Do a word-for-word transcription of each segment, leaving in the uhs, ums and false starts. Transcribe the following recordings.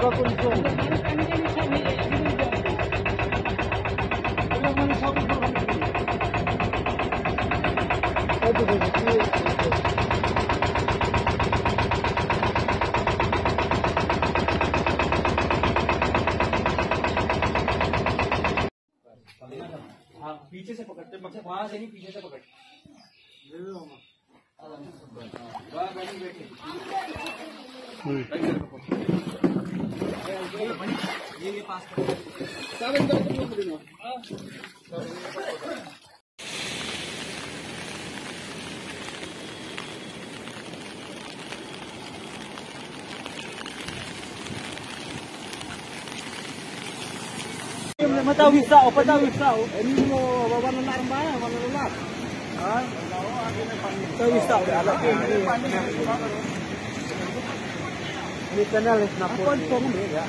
हाँ, पीछे से पकड़ते, पकड़, वहां से नहीं, पीछे से पकड़। متى ويساو، متى ويساو؟ Ini mau bawa nang armba, bawa nang. Hah? Mtã wisa, ala. Ini kenal ni kenapa? Apa ni? Ya,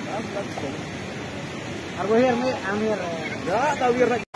arwah ni, amir. Ya, tak wir.